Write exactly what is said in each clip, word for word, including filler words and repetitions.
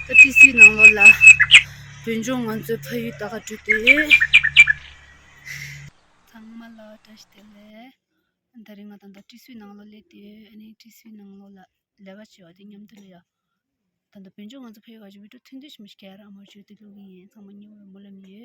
ད་ཏི་སིའི་ནང་ལོགས་ལ་བོད་ལྗོངས་ང་ཚོའི་ཕ་ཡུལ་ད་ག་འགྲོ་དུས། ཚང་མ་ལ་བཀྲ་ཤིས་བདེ་ལེགས། ད་རིང་ང་དང་ད་ཏི་སིའི་ནང་ལོགས་སླེབས་དུས། ཨ་ནི་ཏི་སིའི་ནང་ལོགས་ལ་ལས་ཀ་བྱེད་པ་དེ་མཉམ་དུ་ལ་ཡ། ད་ད་བོད་ལྗོངས་ང་ཚོ་ཕ་ཡུལ་ག་ཅིག་བི་ཌིའོ་ཐུང་ཐུང་ཞིག་མ་ཞིག་རྒྱག་ར་མ་བྱུང་དེ་བླུག་གི་ཡིན། ཚང་མ་མཉེས་པོ་རེད་སྨོན་ལམ་ཡོད།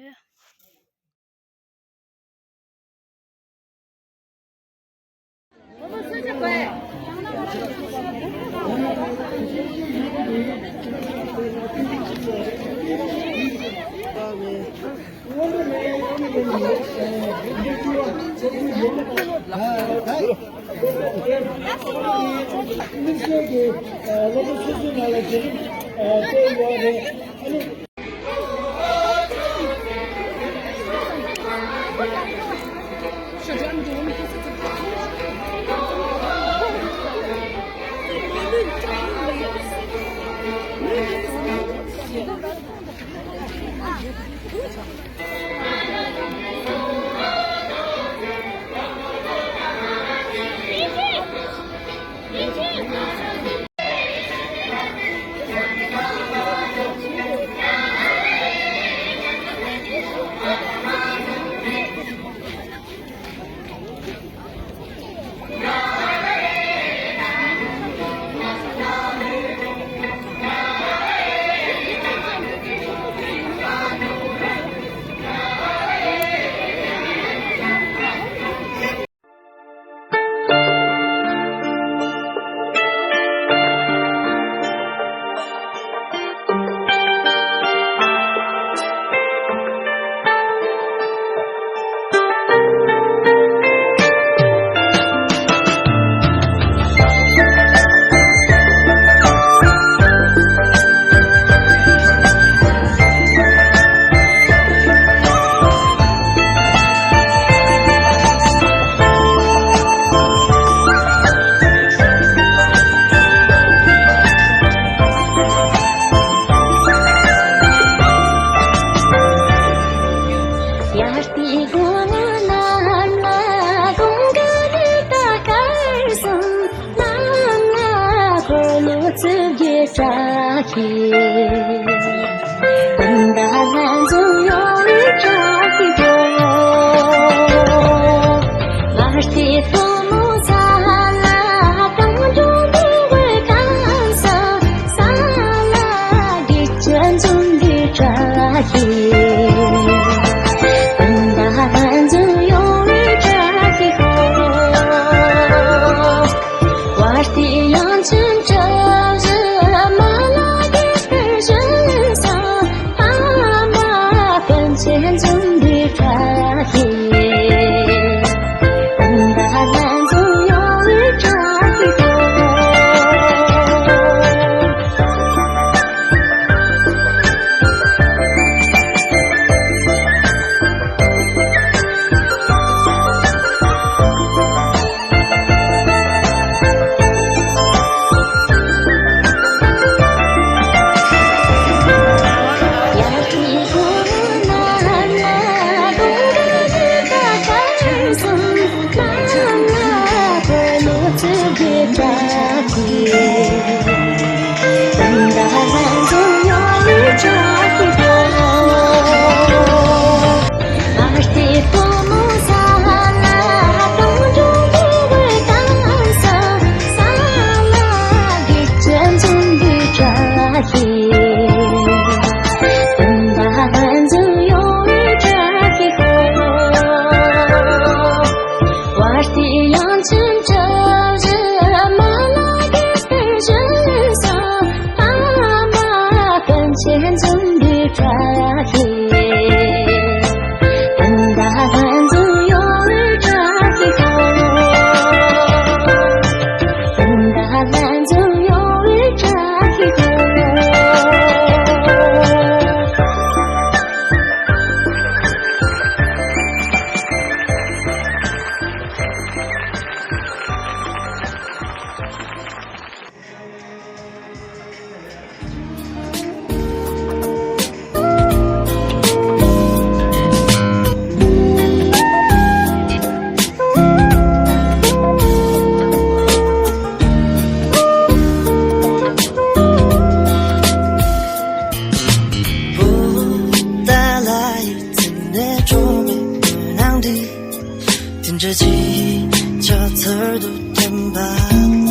དུ་བསྟན་པ་ལ།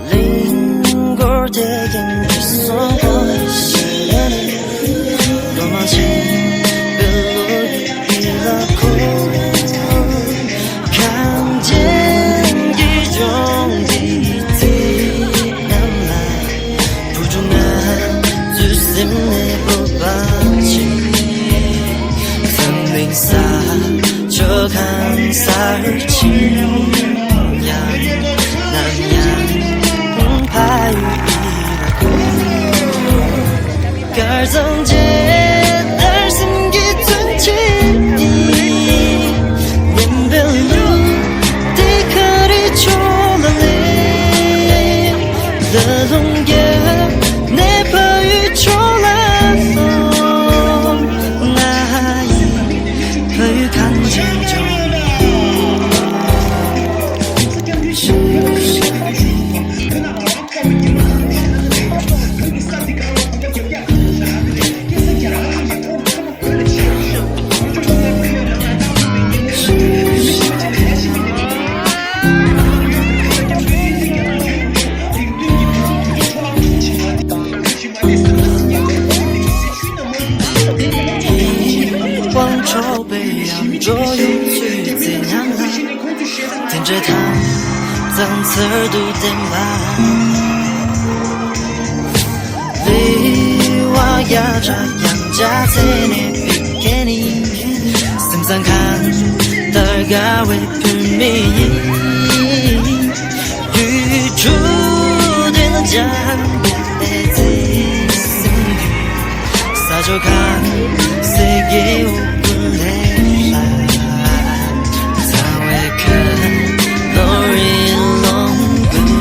གླིང་སྐོར་དེ་ཀྱང་རི་སོང་བ་ཞེས་ནས། ལོ་མ་ཆེན་པོའི་ལོ་རྒྱུས་ལ་འཁོར། གངས་ཅན་གྱི་ལྗོངས་འདིའི་རྩིབས་རྣམས་ལ། བུ་ཕྲུག་ང་ཚོའི་སེམས་ནས་སྤོབས་པ་ཆེ། འཛམ་གླིང་ས་ཕྱོགས་གང་སར་ཕྱིན་ཡང་། ནམ་ཡང་ཕ་ཡུལ་འདི་ལ་དགོངས། དཀར་གཙང་རྒྱལ་དར་སེམས་ཀྱི་མཚོན་བྱེད་ཡིན། སྙན་པའི་གླུ་དེ་གངས་རིའི་ཕྱོགས་ལ་ལེན། ལ་ལུང་རྒྱབ་ནས་ཕ་ཡུལ་ཕྱོགས་ལ་སོང་། ང་ཡི་ཕ་ཡུལ་གངས་ཅན་ལྗོངས། དབང་ཆོག་པའི་ཡང་འགྲོ་ཡོང་ཚུལ་ཚེ་ཉམས་ལ། དེ་འདྲའི་ཐང་གཙང་ཚར་དུ་བསྟན་པ། ལེ་བ་རྒྱ་གྲགས་ཡང་འཇའ་ཚེ་ནས་བུད་མཁན་ནི། སེམས་བཟང་གངས་ལྟར་དགའ་བའི་བུད་མེད་ཡིན། ཡུལ་གྲུ་དེ་ན་འཇམ་པའི་བརྩེ་སེམས་ཀྱི། ས་ཕྱོགས་གངས་སེང་གི་འོག་ཀུན་ལས་ལྷག་ཚ་བའི་ཁ་ལོ་རི་ལུང་ཀུན་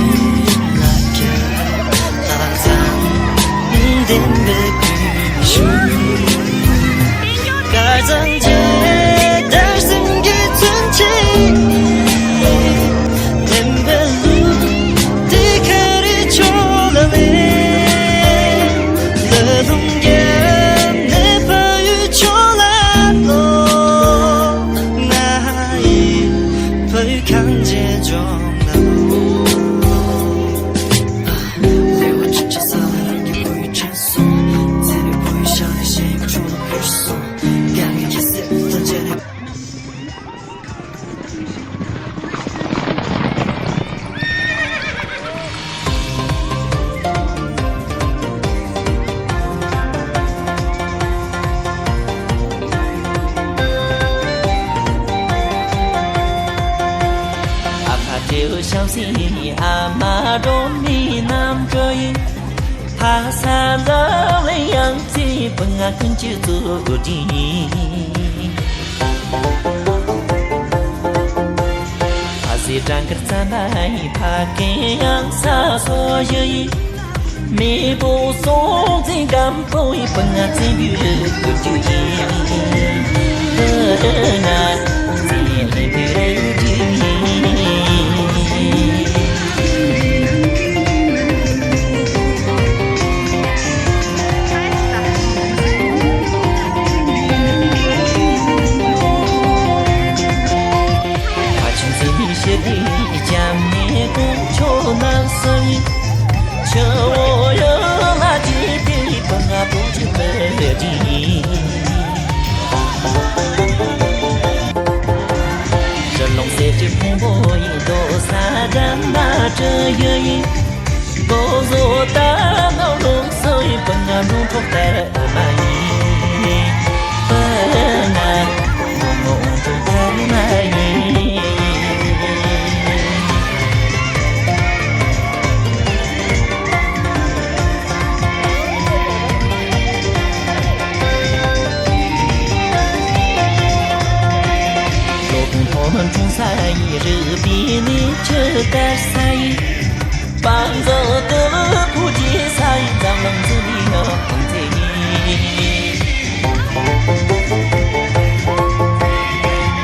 ལ་ཁྱབ། ལྷག་བསམ་ལྡན་པའི་བུད་མེད་ཞིག་དཀར་གཙང་རྒྱལ་དར་སེམས་ཀྱི་མཚོན་བྱེད་ཡིན། སྙན་པའི་གླུ་དེ་གངས་རིའི་ཕྱོགས་ལ་ལེན། ལ་ལུང་རྒྱབ་ནས་ཕ་ཡུལ་ཕྱོགས་ལ་ལོག་ང་ཡི་ཕ་ཡུལ་གངས་ཅན་ལྗོངས་ལ་ལོག་ལེའུ་བཅུ་གཅིག་ས་ལ་རང་གི་བུ་ཡུལ་དྲན་སོང་། བཙན་པའི་བུ་ཡུལ་ཤར་ནས་ཞེན་ཡོད་ཕྱོགས་ལ་བུད་སོང་། རྒྱ་མིའི་ཁྱི་སེར་དང་མཇལ་ནས། ཨ་ཕ་སྤྲེའུ་ཤམ་སྲིང་ཨ་མ་སྒྲོལ་མའི་རྣམ་སྤྲུལ་ཡིན། ཕ་ས་འཛམ་གླིང་ཡང་རྩེའི་བུ་ང་ཀུན་གྱི་གཙོ་བོ་ཡིན། ཕ་ཟེ་སྦྲང་དཀར་རྩམ་པ་ཡི་ཕ་རྒན་ཡང་ས་སོ་ཡི་ཡི། མེས་པོ་སྲོང་བཙན་སྒམ་པོ་ཡི་བུ་ང་བཙན་པོའི་རུ་སྐུལ་རྒྱུ་ཡིན། བུ་ང་བཙན་པོའི་རུ་སྐུལ་ཡིན། ཕ་ཆུང་ཚེ་ནས་ཞི་བདེའི་རྒྱ་མེ་དཀོན་མཆོག་ལ་གསོལ། ཆུ་བོ་གཡུ་ལ་བརྗིད་པའི་བུ་ང་བུ་ཆུ་བུ་འདྲིས། རི་ལུང་གསེར་གྱི་ཕུང་པོ་ཡི་རྡོ་ས་འགྲམ་ན་བྲི་ཡི། རྡོ་བཟོ་ལྟ་ནོར་ལུགས་སུ་ཡི་བུ་ང་འབྲོང་ཕྲུག་ལྟར་མ་ཡིན། བུ་ང་ངོ་ངོ་འབྲོང་ཕྲུག་ལྟར་མ་ཡིན། སློབ་དཔོན་ཐོགས་མེད་འཁྲུངས་ས་ཡི། རིག་པའི་གནས་ཆུ་དར་ས་ཡི། བང་མཛོད་དུ་ལུ་ཕུ་རྒྱས་ས་ཡི། འཛམ་གླིང་འཛིན་པའི་ཡང་ཁོང་ཚེ་ཡི།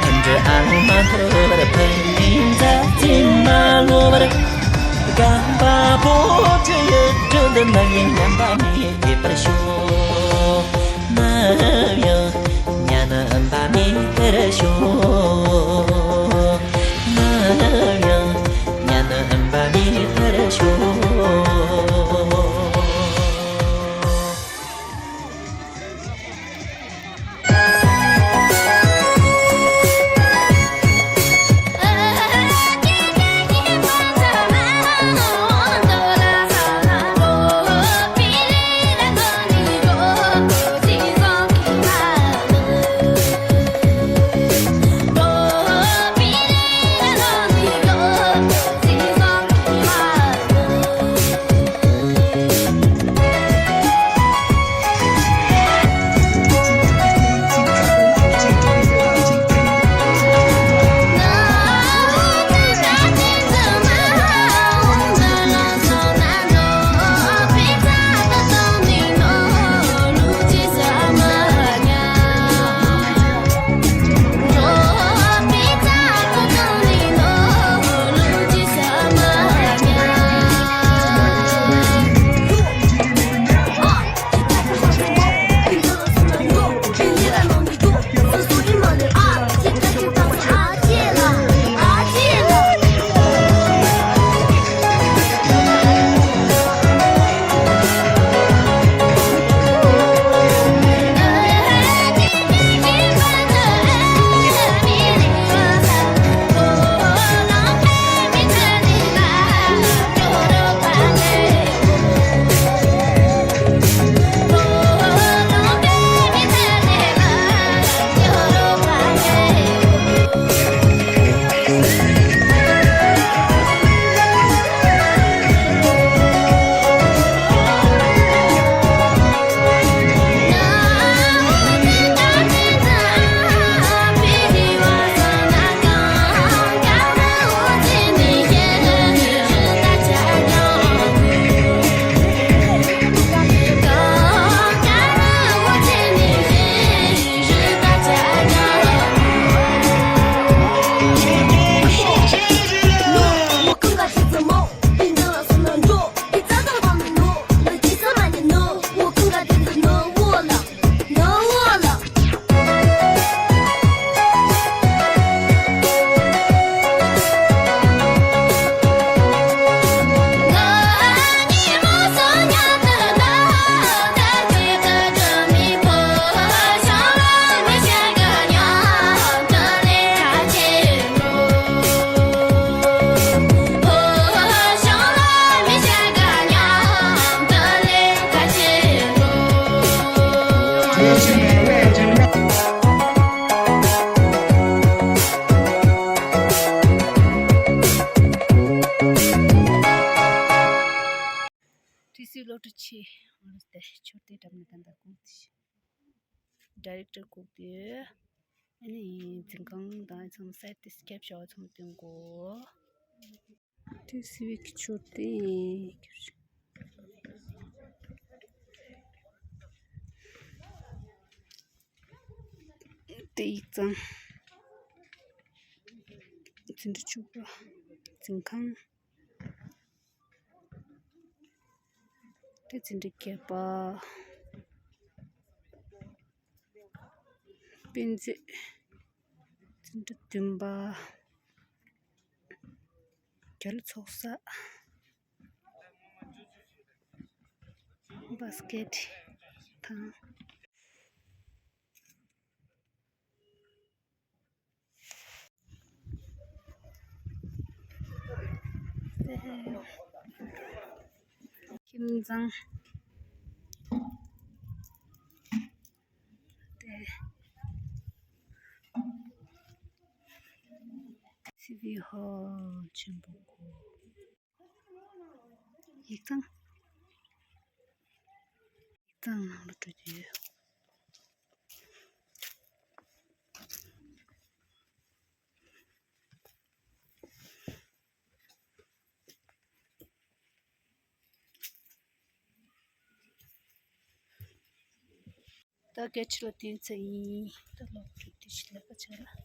མཐུན་སྒྲིལ་ཨ་ལོ་མ་འཐོར་བར། ཕུན་སུམ་ཚོགས་ཚེ་མ་ལོ་བར། རྒན་པ་བོ་ཁྱོད་ཡུལ་གྲུ་འདི་ནམ་ཡང་ཉམས་པ་མེད་པར་ཤོག་ནམ་ཡང་ཉམས་པ་མེད་པར་ཤོག་སློབ་གྲྭ་ཆེ་ང་རང་དེ་ཆོས་སྡེ་འགྲམ་ནས་ད་ལྟ་སྒུག་དེ། ཌའི་རེག་ཊར་སྒུག་དེ། ཨ་ནི་འཛིན་ཁང་དང་ཚང་མ་སའེ་ཊི་དེ་སྐྱབས་བྱ་བ་ཚང་མ་སྟོན་དགོས། དེ་སི་བི་ཀི་ཆོས་སྡེ། དེ་ཡིག་ཚང་། འཛིན་གྲྭ་བཅུ་པ། འཛིན་ཁང་། དེ་འཛིན་གྲྭ་བརྒྱད་པ། དཔེ་མཛོད། འཛིན་གྲྭ་བདུན་པ། རྒྱལ་གླུ་ཚོགས་ས། བྷ་སི་ཀེ་ཊི་དང་། ཁྱིམ་ཚང་། དེ་སི་བི་ཧོལ་ཆེན་པོ་གོ། ཡིག་ཚང་། ཡིག་ཚང་ནང་ལ་འགྲོ་རྒྱུ་ཡོད། ད་སྐད་ཆ་ལ་བསྟན་ཚེ་ཡིན། ད་ལོག་འགྲོ་དུས་ལས་ཀ་བྱ་ལ།